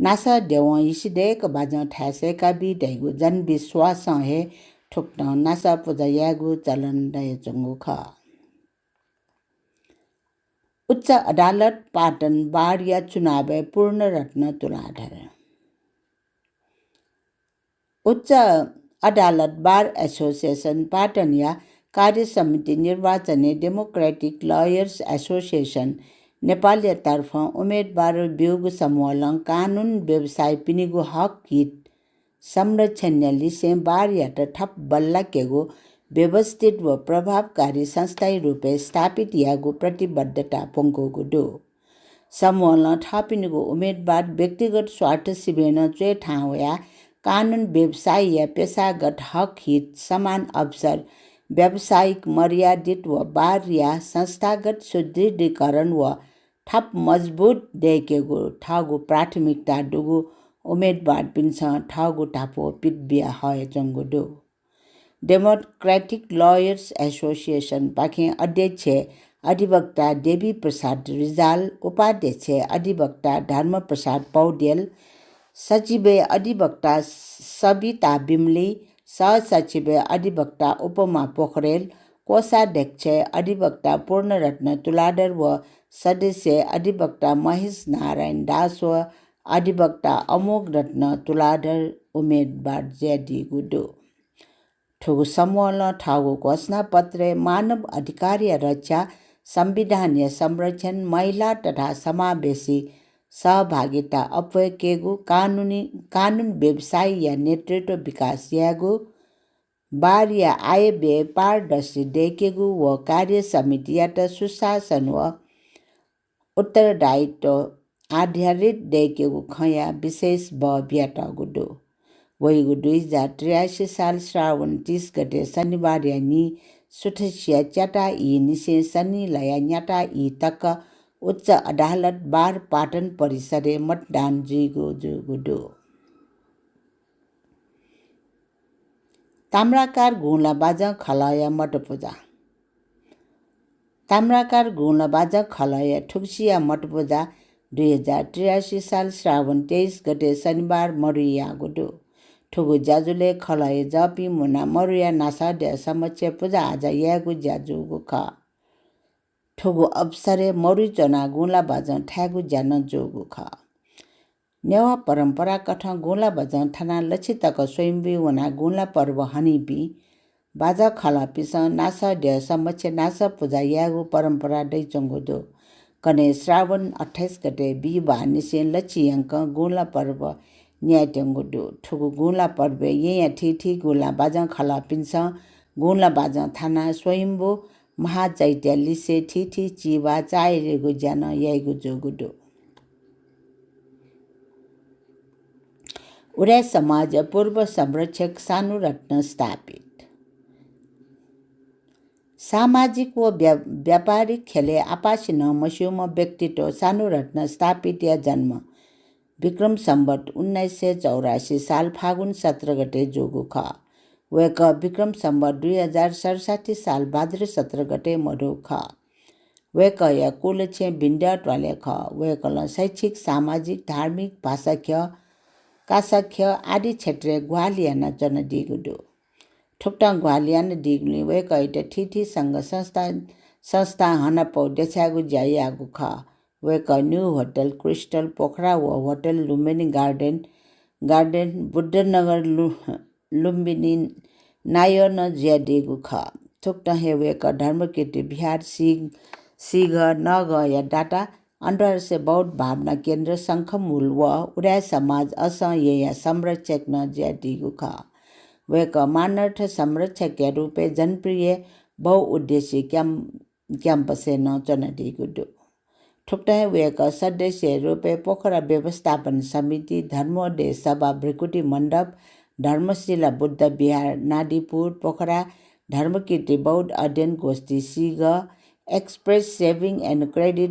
नासः द्यवं हिसिदय्‌क बाजं थाय् सय्‌काबी धइगु जनविश्वासं हे थुकथं नासः पुजा यायेगु चलन दयाच्वंगु खः। उच्च अदालत पाटन बारया चुनावय् पूर्णरत्न तुलाधर। उच्च अदालत बार एसोसिएसन पाटनया कार्य समिति निर्वाचनय् डेमोक्रेटिक लयर्स एसोसिएसन नेपालया तर्फं उम्मेदवार ब्यूगु समूहलं कानून व्यवसायीपिनिगु हक हित संरक्षणया लिसें बारयात थप बल्लाकेगु व्यवस्थित व प्रभावकारी संस्थाया रूपय् स्थापित यायेगु प्रतिबद्धता प्वंकूगु दु। समूहलं थःपिनिगु उम्मेदवार व्यक्तिगत स्वार्थ सिबें नं च्वय् थाहां वयाः कानून व्यवसायीया पेशागत हक हित, समान अवसर, व्यावसायिक मर्यादित व बारया संस्थागत सुदृढीकरण व थप मजबुत दयेकेगु थःगु प्राथमिकता दुगु उम्मेदवारपिन्सं थःगु धापू पित बिया हयाच्वंगु दु। डेमोक्रेटिक लयर्स एसोसिएसनपाखें अध्यक्ष अधिवक्ता देवी प्रसाद रिजाल, उपाध्यक्ष अधिवक्ता धर्मप्रसाद पौडेल, सचिवय् अधिवक्ता सबिता बिमली, सहसचिवय् अधिवक्ता उपमा पोखरेल, कोषाध्यक्षय् अधिवक्ता पूर्णरत्न तुलाधर व सदस्यय् अधिवक्ता महेश नारायण दास व अधिवक्ता अमोघरत्न तुलाधर उम्मेदवार जुयादीगु दु। थुगु समूहलं थःगु घोषणापत्रय् मानव अधिकारया रक्षा, संविधानया संरक्षण, महिला तथा समावेशी सहभागिता अप्वय्केगु, कानुनी, कानुन व्यवसायया नेतृत्व विकास यायेगु, बारया आयव्यय पारदर्शी दयेकेगु व कार्य समितियात सुशासन व उत्तरदायित्व आधारित दयेकेगु खँया विशेष बः बियातःगु दु। वइगु दुई हजार त्रियासी साल श्रावण तीस गते शनिबारया न्हि सुथसिया च्याता ई निसें सनिलया न्याता ई तक उच्च अदालत बार पाटन परिसरय् मतदान जुइगु जूगु दु। ताम्राकार गुँला बाजं खलःया मतपुजा। ताम्राकार गुँला बाजं खलःया थुगुसिया मतपुजा दुई हजार त्रियासी साल श्रावण तेइस गते शनिबार मरुइ याःगु दु। थुगु ज्याझ्वलय् खलःया जःपिं मुनाः मरुया नासःद्यः समक्ष पुजा आजा यायेगु ज्या जूगु खः। थुगु अवसरय् मरुइ च्वनाः गुँला बाजं थायेगु ज्या नं जूगु खः। नेवाः परम्पराकथं गुँला बाजं थानाः लछि तक स्वयम्भुइ वनाः गुँला पर्व हनीपिं बाजं खलःपिन्सं नासःद्यः समक्ष नासः पुजा यायेगु परम्परा दइच्वंगु दु। कन्हय् श्रावण अट्ठाइस गते बिहिबाः निसें लछि यंकं गुँला पर्व न्यायेत्यंगु दु। थुगु गुँला पर्वय् येँया थीथी गुँला बाजं खलःपिन्सं गुँला बाजं थानाः स्वयम्भू महाचैत्य लिसे थीथी चिबाः चाःहिलेगु ज्या नं याइगु जूगु दु। उराय् समाजया पूर्व संरक्षक सानुरत्न स्थापित। सामाजिक व व्या-, व्यापारिक ख्यलय् आपासिनं मस्यूम्ह व्यक्तित्व सानुरत्न स्थापितया जन्म विक्रम सम्वत उन्नाइस सय चौरासी साल फागुन सत्र गते जूगु खः। वय्कः विक्रम सम्वत दुई हजार सडसठी साल भाद्र सत्र गते मदु खः। वय्कःया कुलछेँ विन्ध्य त्वालय् खः। वय्कलं शैक्षिक, सामाजिक, धार्मिक, भाषाख्यः, कासाख्यः आदि क्षेत्रय् ग्वाहालि यानाच्वनादीगु दु। थुकथं ग्वाहालि यानादीगुलिं वय्कःयात थीथी संघ संस्था, संस्थां हनापौ देछायेगु ज्या याःगु खः। वय्कः न्यू होटल क्रिस्टल पोखरा व होटल लुम्बिनी गार्डन, गार्डन बुद्धनगर लु-, लुम्बिनी नायः नं जुयादीगु खः। थुकथं हे वय्कः धर्मकीर्ति विहार सी-, सीघः नगःया दाता, अन्तर्राष्ट्रिय बौद्ध भावना केन्द्र शंखमूल व उराय् समाज असं येँया संरक्षक नं जुयादीगु खः। वय्कः मानर्थ संरक्षकया रूपय् जनप्रिय बहुउद्देश्य क्याम-, क्याम्पसय् नं च्वनादीगु दु। थुकथं हे वय्कः सदस्यया रूपय् पोखरा व्यवस्थापन समिति, धर्मोदय सभा भृकुटी मण्डप, धर्मशिला बुद्ध विहार नादीपुर, पोखरा धर्मकीर्ति बौद्ध अध्ययन गोष्ठी सीघः, Express Saving and Credit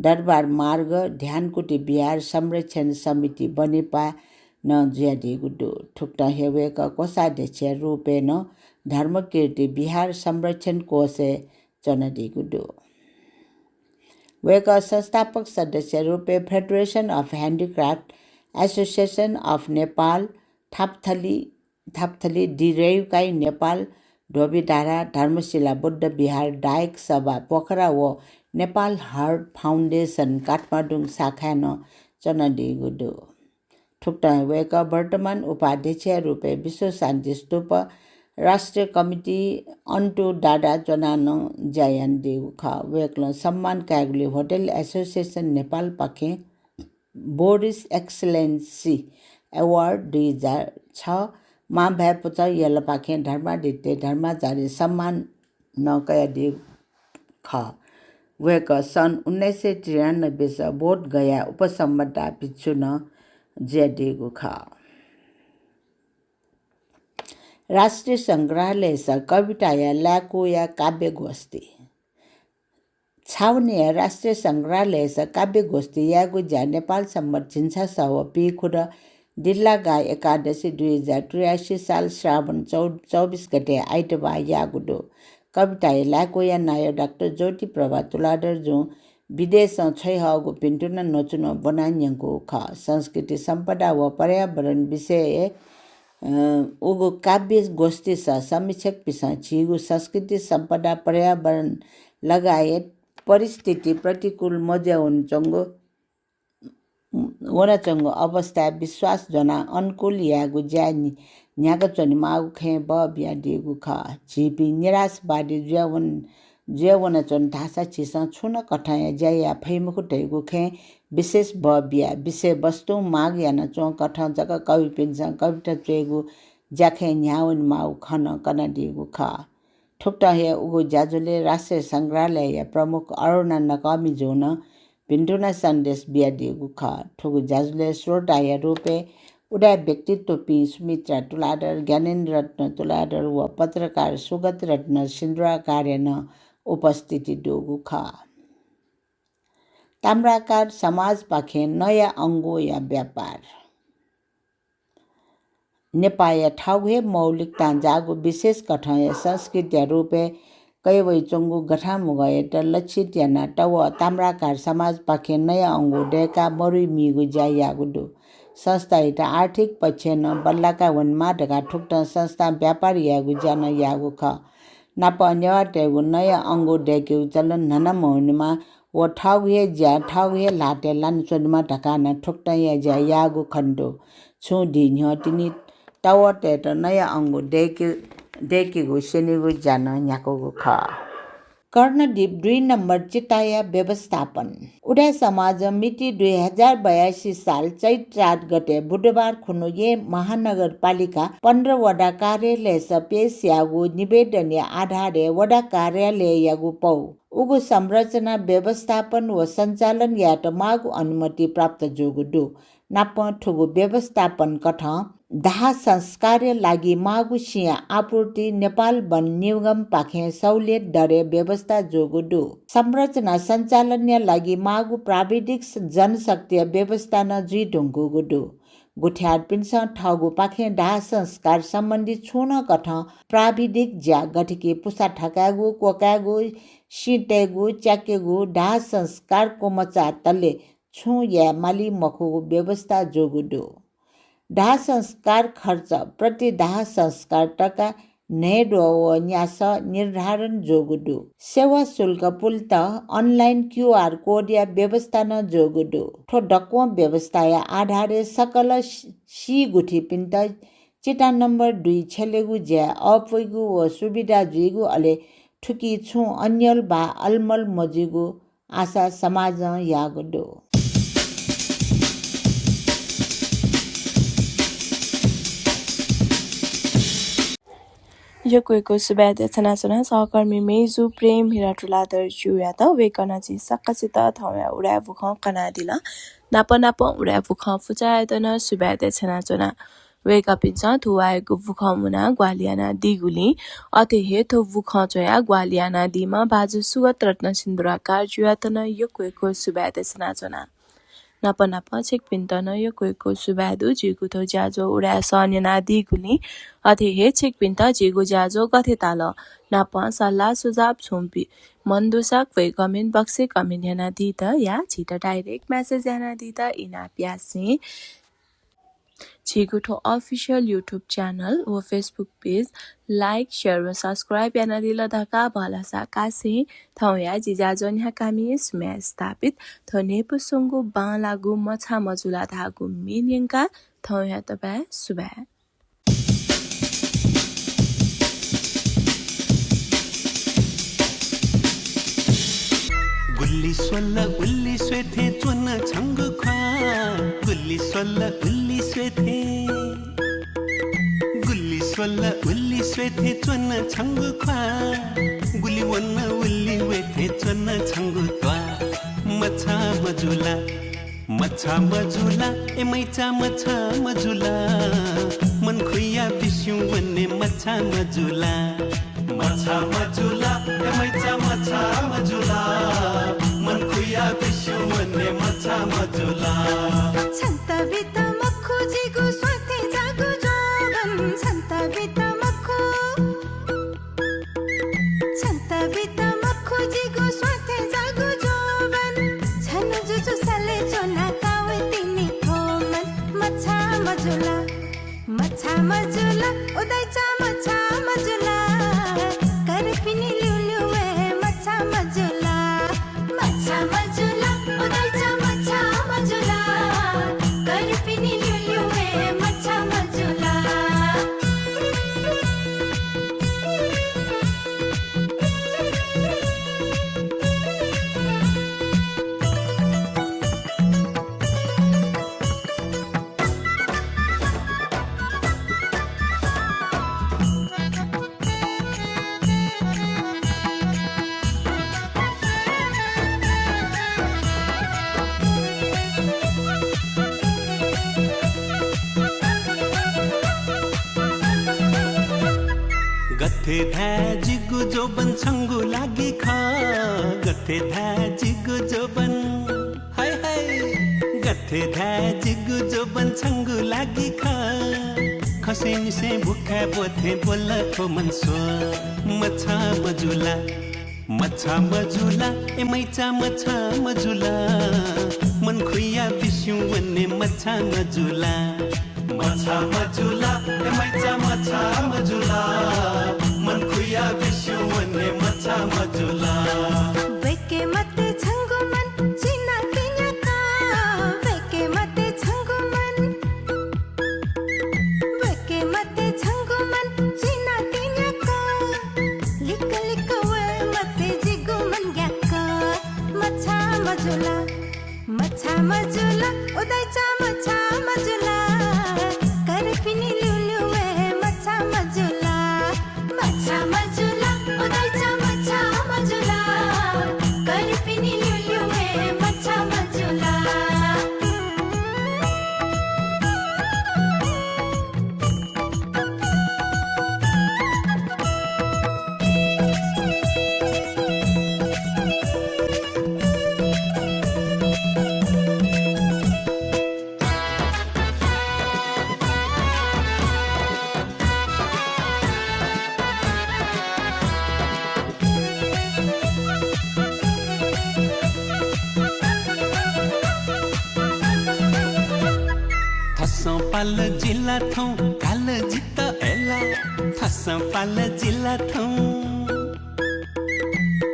दरबार मार्ग, ध्यानकुटी विहार संरक्षण समिति बनेपा नं जुयादीगु दु। थुकथं हे वय्कः कोषाध्यक्षया रूपय् नं धर्मकीर्ति विहार संरक्षण कोषय् च्वनादीगु दु। वय्कः संस्थापक सदस्य रूपय् Federation of Handicraft Association of Nepal, थापथली, थापथली, डिरेउकाई नेपाल, धोबीधारा, धर्मशिला बुद्ध विहार, दायक सभा पोखरा व नेपाल हार्ट फाउन्डेसन काठमाडौं शाखाय् नं च्वनादीगु दु। थुकथं वय्कः वर्तमान उपाध्यक्षया रूपय् विश्व शान्ति स्तूप राष्ट्रिय कमिटी अन्तु दादा च्वनाः नं ज्या यानादीगु खः। वय्कलं सम्मान कायेगुलिइ होटल एसोसिएसन नेपालपाखें बोरिस एक्सलेन्सी अवार्ड दुई हजार छ, मांभाय् पुचः यलपाखें धर्मादित्य धर्माचार्य सम्मान नं कयादीगु खः। वय्कः सन् उन्नाइस सय त्रियानब्बेस बोधगया उपसम्पदा भिक्षु नं जुयादीगु खः। राष्ट्रिय संग्रहालयस कविताया लाय्कूया काव्य गोष्ठी। छावनीया राष्ट्रिय संग्रहालयस काव्य गोष्ठी यायेगु ज्या नेपाल सम्बत झिंछसः व पीखुदँ दिल्लागा एकादशी दुई हजार त्रियासी साल श्रावण चौ-, चौबिस गते आइतबाः याःगु दु। कविताया लाय्कूया नायः डाक्टर ज्योति प्रभा तुलाधरजुं विदेशं छ्वयाहःगु भिन्तुना न्वचुनं ब्वना न्यंकूगु खः। संस्कृति सम्पदा व पर्यावरण विषयय्, अ, उगु काव्य गोष्ठीस समीक्षकपिन्सं झीगु संस्कृति सम्पदा, पर्यावरण लगायत परिस्थिति प्रतिकूल मजुया वनाच्वंगु, वनाच्वंगु अवस्थाय् विश्वास ज्वनाः अनुकूल यायेगु ज्याय् नि-, न्ह्याकाच्वनेमाःगु खँय् बः बियादीगु खः। झीपिं निराशवादी जुया वन-, जुया वनाच्वन धाःसा झीसं छुं नं कथंया ज्या याये फइ मखु धइगु खँय् विशेष बः बियाः विषयवस्तुं माग यानाच्वंकथं जक कविपिन्सं कविता च्वयेगु ज्याखँय् न्ह्याः वनेमाःगु खँ नं कनादीगु खः। थुकथं हे उगु ज्याझ्वलय् राष्ट्रिय संग्रहालयया प्रमुख अरुणा नकःमिजुं नं भिन्तुना सन्देश बियादीगु खः। थुगु ज्याझ्वलय् श्रोताया रूपय् उदाय् व्यक्तित्वपिं सुमित्रा तुलाधर, ज्ञानेन्द्र रत्न तुलाधर व पत्रकार सुगत रत्न सिन्दुराकारे नं उपस्थिति दुगु खः। ताम्राकार समाजपाखें नया अंगूया व्यापार। नेपाःया थःगु हे मौलिकतां जाःगु विशेष कथंया संस्कृतिया रूपय् कयावइच्वंगु गथांमुगःयात लक्षित यानाः तवः ताम्राकार समाजपाखें नया अंगू दय्काः मरुइमीगु ज्या याःगु दु। संस्थायात आर्थिक पक्षय् नं बल्लाका वनेमाः धकाः थुकथं संस्थां व्यापार यायेगु ज्या नं याःगु खः। नापं नेवाःतय्गु नया अंगू दय्केगु चलन न्हना मवनेमा व थःगु हे ज्या थःगु हे ल्हातय् लानाच्वनेमा धकाः नं थुकथंया ज्या याःगु खने दु। छुं दिं न्ह्यः तिनि तवःतय्त नया अंगू दय्के-, दय्केगु स्यनेगु ज्या नं न्ह्याकूगु खः। कर्णदीप दुई नम्बर चिताया व्यवस्थापन। उदाय् समाजं मिति दुई हजार बयासी साल चैत चार गते बुधबार खुन्हु येँ महानगरपालिका पन्ध्र वडा कार्यालयस पेश याःगु निवेदनया आधारय् वडा कार्यालययागु पौ उगु संरचना व्यवस्थापन व सञ्चालन यायेत माःगु अनुमति प्राप्त जूगु दु। नापं थुगु व्यवस्थापन कथं दाह संस्कारया लागि माःगु सिँया आपूर्ति नेपाल वन निगमपाखें सहुलियत दरय् व्यवस्था जूगु दु। संरचना सञ्चालनया लागि माःगु प्राविधिक स-, जनशक्तिया व्यवस्था नं जुइधुंकूगु दु। गुथियारपिन्सं थःगुपाखें दाह संस्कार सम्बन्धी छुं नं कथं प्राविधिक ज्या गथेकि पुसा थकायेगु, क्वकायेगु, सिँ तयेगु, च्याकेगु, दाह संस्कार क्वमचातले छुं याये माली मखुगु व्यवस्था जूगु दु। दाह संस्कार खर्च प्रति दाह संस्कार तका न्हय्द्वः व न्यासः निर्धारण जूगु दु। सेवा शुल्क पुलेत online QR code या व्यवस्था नं जूगु दु। थ्व दक्वं व्यवस्थाया आधारय् सकल सी-, सी गुथिपिन्त चिता नम्बर दुई छ्यलेगु ज्याय् अःपुइगु व सुविधा जुइगु, अले थुकी छुं अन्यल वा अलमल मजुइगु आशा समाजं याःगु दु। यक्व यक्व सुभाय् देछानाच्वना सहकर्मी मेजु प्रेम हिरा तुलाधर ज्यूयात। वय्कलं झी सकसित थौंया उदाय् बुखँ कनादिल। नाप नापं उदाय् बुखँ पुचःयात नं सुभाय् देछानाच्वना। वय्कःपिन्सं थुवाःयागु बुखँ मुनाः ग्वाहालि यानादीगुलिं, अथे हे थ्व बुखँ च्वयाः ग्वाहालि यानादीम्ह भाजु सुगत रत्न सिन्दुराकार ज्यूयात नं यक्व यक्व सुभाय् देछानाच्वना। नाप नापं छिकपिन्त नं यक्व यक्व सुभाय् दु, झीगु थ्व ज्याझ्वः उदाय् सः न्यनादीगुलिं। अथे हे छिकपिन्त झीगु ज्याझ्वः गथे ताल नापं सल्लाह सुझाव छुं बी मन दुसा क्वय् comment box य् comment यानादीत या झीत direct message यानादीत इनाप यासें झीगु थ्व official YouTube channel व Facebook page like, share व subscribe यानादिल धकाः भलसा कासें थौंया जि ज्याझ्वः न्ह्याकामि सुम्या स्थापित थ्व न्ह्यइपुसे च्वंगु बांलाःगु मछाः मजुला धाःगु म्ये न्यंका थौंया तबाय् सुभाय्। गुलि स्वल उलि स्वये थें च्वन छंगु ख्वाः। गुलि स्वल उलि स्वये थें। गुलि स्वल उलि स्वये थें च्वन छंगु ख्वाः। गुलि वन उलि वये थें च्वन छंगु त्वाः। मछाः मजुला, मछाः मजुला, ए मैचा मछाः मजुला। मन खुया बिस्युं वने मछाः मजुला। मछाः मजुला, ए मैचा मछाः मजुला। मन खुया बिस्युं वने मछाः मजुला। छन्त बित मखु जिगु स्वाथय् जाःगु जोबन, छन्त बित मखु। छन्त बित मखु जिगु स्वाथय् जाःगु जोबन। छन्हु जुजु सले च्वना कावतिनि थोमन। मछाः मजुला, मछाः मजुला, ओ दाइचा मछाः मजुला। कर्पिनि ल्यूल्यू वये मछाः मजुला। मछाः मजुला, ओ दाइचा मछाः मजुला। कर्पिनि ल्यूल्यू वये मछाः मजुला। गथे धाये जिगु जोबन छंगु लागि खः, गथे धाये जिगु जोबन, हाय हाय। गथे धाये जिगु जोबन छंगु लागि खः, खसेंनिसें भुखाय् ब्वथें ब्वल थ्व मन स्व। मछाः मजुला, मछाः मजुला, ए मैचा मछाः मजुला, मन खुया बिस्युं वने मछाः मजुला। मछाः मजुला, ए मैचा मछाः मजुला, मन खुया बिस्युं वने मछाः मजुला। वय्के मते छंगु मन चिना तिन्या का, वय्के मते छंगु मन, वय्के मते छंगु मन चिना तिन्या का, लिक्क लिक्क वये मते जिगु मन ग्याक्क। मछाः मजुला, मछाः मजुला, ओ दाइचा मछाः मजुला, कर्पिनि ल्यूल्यू वये मछाः मजुला। मछाः मजुला, ओ दाइचा मछाः मजुला, कर्पिनि ल्यूल्यू वये मछाः मजुला। थसं पाल जिला थौं, काल जितः अय्ला। थसं पाल जिला थौं,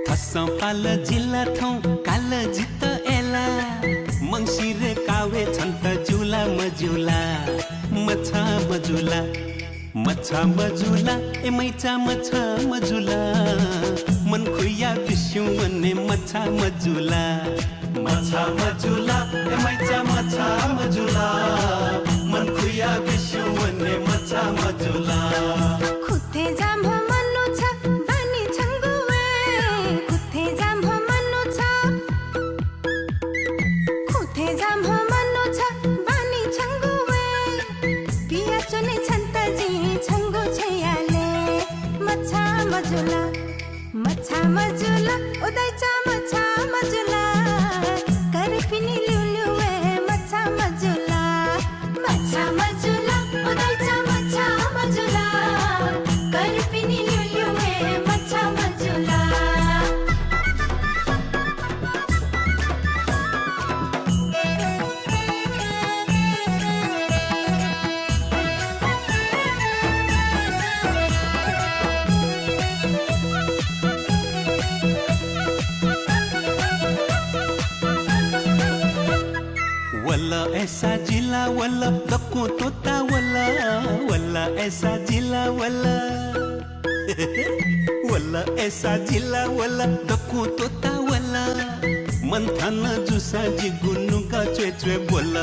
थसं पाल जिला थौं, काल जितः अय्ला। मंसिर कावे छन्त ज्यूला मज्यूला, मछाः मजुला। मछाः मजुला, ए मैचा मछाः मजुला, मन खुया बिस्युं वने मछाः मजुला। मछाः मजुला, ए मैचा मछाः मजुला, मन खुया बिस्युं वने मछाः मजुला। खुथें जाम्ह मनू छ, बानी छंगु वये, खुथें जाम्ह मनू छ। खुथें जाम्ह मनू छ, बानी छंगु वये। पियाच्वने छन्त जिं छंगु छ्ययाले। मछाः मजुला, मछाः मजुला, ओ दाइचा मछाः मजुला। कर्पिनि ल्यूल्यू वये मछाः मजुला। मछाः मजुला, ओ दाइचा मछाः मजुला। कर्पिनि ल्यूल्यू वये मछाः मजुला। वल अय्सा जिला वल, दक्वं त्वःता वल। वल अय्सा जिला वल। वल अय्सा जिला वल, दक्वं त्वःता वल। मन्थन जूसां जिगु नुगः च्वय् च्वय् ब्वल।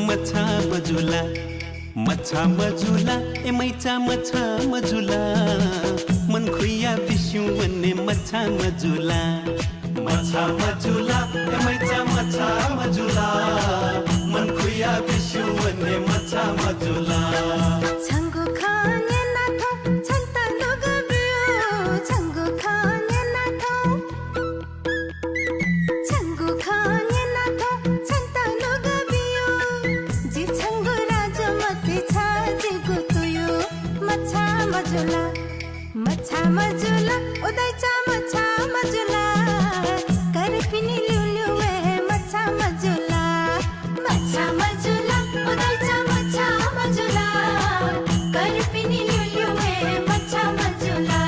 मछाः मजुला, मछाः मजुला, ए मैचा मछाः मजुला। मन खुया बिस्युं वने मछाः मजुला। मछाः मजुला, ए मैचा मछाः मजुला। मन खुया बिस्युं वने मछाः मजुला। छंगु खँ न्यना थौं छन्त नुगः ब्यू, छंगु खँ न्यना थौं। छंगु खँ न्यना थौं छन्त नुगः ब्यू। जि छंगु राजमति छ जिगु तुयु। मछाः मजुला, मछाः मजुला, ओ दाइचा मछाः मजुला। कर्पिनि ल्यूल्यू वये मछाः मजुला। मछाः मजुला, ओ दाइचा मछाः मजुला। कर्पिनि ल्यूल्यू वये मछाः मजुला।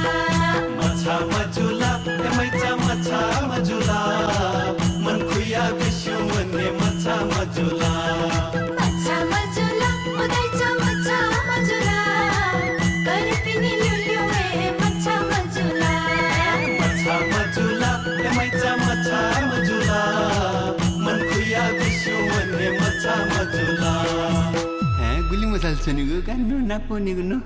मछाः मजुला, ए मैचा मछाः मजुला। मन खुया बिस्युं वने मछाः मजुला। मछाः मजुला, ओ दाइचा मछाः मजुला। कर्पिनि ल्यूल्यू वये मछाः मजुला। मछाः मजुला, ए मैचा मछाः मजुला। मन खुया बिस्युं वने मछाः मजुला। हे, गुलि मछाल च्वनेगु का नु, नापं निगु नु।